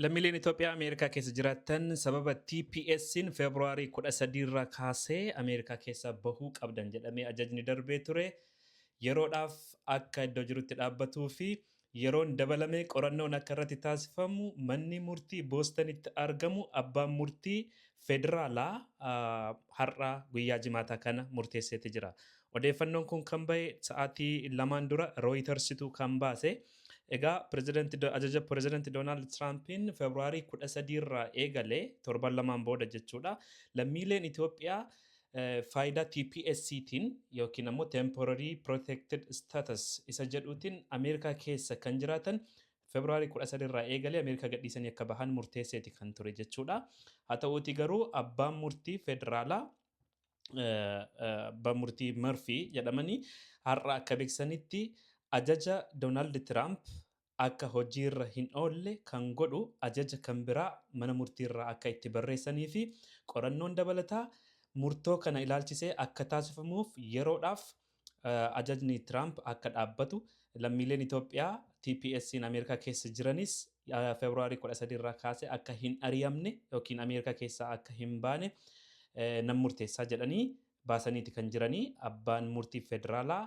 Lammiileen Itoophiyaa Ameerikaa keessa jiraatan sababa TPS'n Feebruaarii 13 irraa kaasee Ameerikaa keessaa bahuu qabdan jedhamee ajajni darbee ture yeroodhaaf akka iddoo jirutti dhaabbatuu fi yeroon dabalamee qorannoon akka irratti taasifamu manni murtii Boostanitti argamu abbaan murtii federaalaa har'a guyyaa Jimaataa kana murteesseeti jira. Odeeffannoon kun kan bahe sa'aatii lamaan dura Rooyitarsitu kan baase. Egaa ajaja pirezidanti Doonaald Tiraampiin Feebruaarii 13 irraa eegalee torban lamaan booda jechuudha. Lammiileen Itoophiyaa faayidaa TPSCtiin yookiin ammoo Temporary Protected Status isa jedhuutiin Ameerikaa keessa kan jiraatan Feebruaarii 13 irraa eegalee Ameerikaa gadhiisanii akka bahan murteesseeti kan ture jechuudha. Haa ta'uutii garuu abbaan murtii federaalaa abbaan murtii Murphy jedhamanii har'a akka beeksisanitti ajaja Doonaald Tiraamp akka hojiirra hin oolle kan godhu ajaja kan biraa mana murtiirraa akka itti barreessanii fi qorannoon dabalataa murtoo kana ilaalchisee akka taasifamuuf yeroodhaaf ajajni Tiraamp akka dhaabbatu, lammiileen Itoophiyaa TPS'n Ameerikaa keessa jiranis Feebruaarii 13 irraa kaasee akka hin ari'amne yookiin Ameerikaa keessaa akka hin baane nan murteessaa jedhanii baasaniiti kan jiranii abbaan murtii federaalaa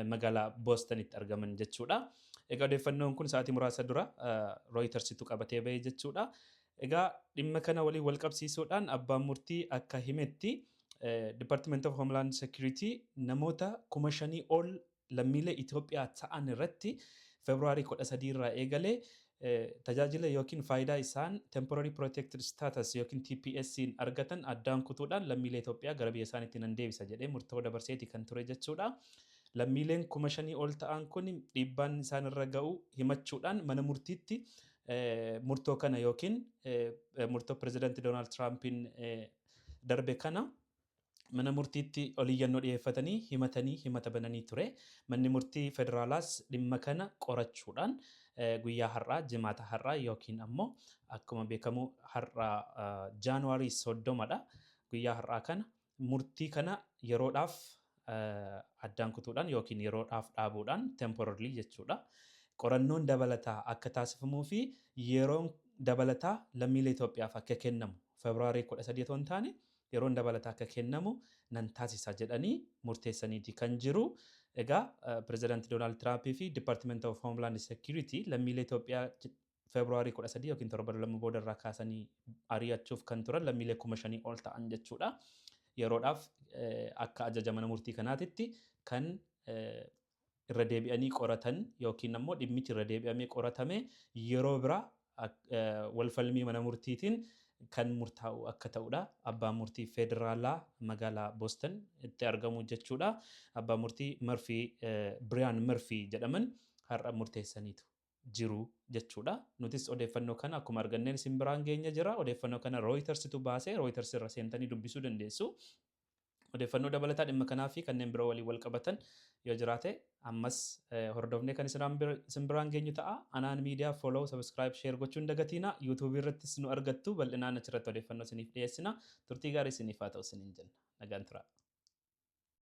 magaalaa Boostanitti argaman jechuudha. Egaa odeeffannoon kun sa'aatii muraasa dura Rooyitersitu qabatee bahee jechuudha. Egaa dhimma kana waliin wal qabsiisuudhaan abbaan murtii akka himetti Department of Homeland Security namoota 5,000 ol lammiilee Itoophiyaa ta'an irratti Feebruaarii 13 irraa eegalee tajaajila yookiin faayidaa isaan Temporary Protected Status yookiin TPS'n argatan addaan kutuudhaan lammiilee Itoophiyaa gara biyya isaaniitti nan deebisa jedhee murtoo dabarseeti kan ture jechuudha. Lammiileen 5,000 ol ta'an kun dhiibbaan isaan irra ga'u himachuudhaan mana murtiitti murtoo kana yookiin murtoo pirezidaantii Doonaald Tiraampiin darbe kana mana murtiitti oliyyannoo dhiyeeffatanii himatanii himata bananii ture. Manni murtii federaalaas dhimma kana qorachuudhaan guyyaa har'aa, Jimaata har'aa yookiin ammoo akkuma beekamu har'a Jaanuwaarii 30dha. Guyyaa har'aa kana murtii kana yeroodhaaf addaan kutuudhaan yookiin yeroodhaaf dhaabuudhaan, temporarily jechuudha. Qorannoon dabalataa akka taasifamuu fi yeroon dabalataa lammiilee Itoophiyaaf akka kennamu, Feebruaarii 13 otoo hin taane yeroon dabalataa akka kennamu nan taasisa jedhanii murteessaniiti kan jiru. Egaa pirezidaanti Doonaald Tiraampii fi Department of Homeland Security lammiilee Itoophiyaa Feebruaarii 13 yookiin torban 2 booda irraa kaasanii ari'achuuf kan turan lammiilee 5,000 ol ta'an jechuudha. Yeroodhaaf akka ajaja mana murtii kanaatitti kan irra deebi'anii qoratan yookiin ammoo dhimmichi irra deebi'amee qoratame yeroo biraa walfalmii mana murtiitiin kan murtaa'u akka ta'udha. Abbaan murtii federaalaa magaalaa Boston itti argamu jechuudha. Abbaan murtii Murphy, Brian Murphy jedhaman har'a murteessaniitu jiru jechuudha. Nutis odeeffannoo kana akkuma arganneen isin biraan geenya jira. Odeeffannoo kana Reutersitu baasee Reuters irra seentanii dubbisuu dandeessu. Odeeffannoo dabalataa dhimma kanaa fi kanneen biroo waliin wal qabatan yoo jiraate ammas hordofnee kan isin biraan geenyu ta'a. Anaan Miidiyaa follow, subscribe, share gochuun dagatiina. YouTube irrattis nu argattu, bal'inaan achirratti odeeffannoo isiniif dhiyeessina. Turtii gaarii isiniif haa ta'u isiniin jenna. Nagaan turaa.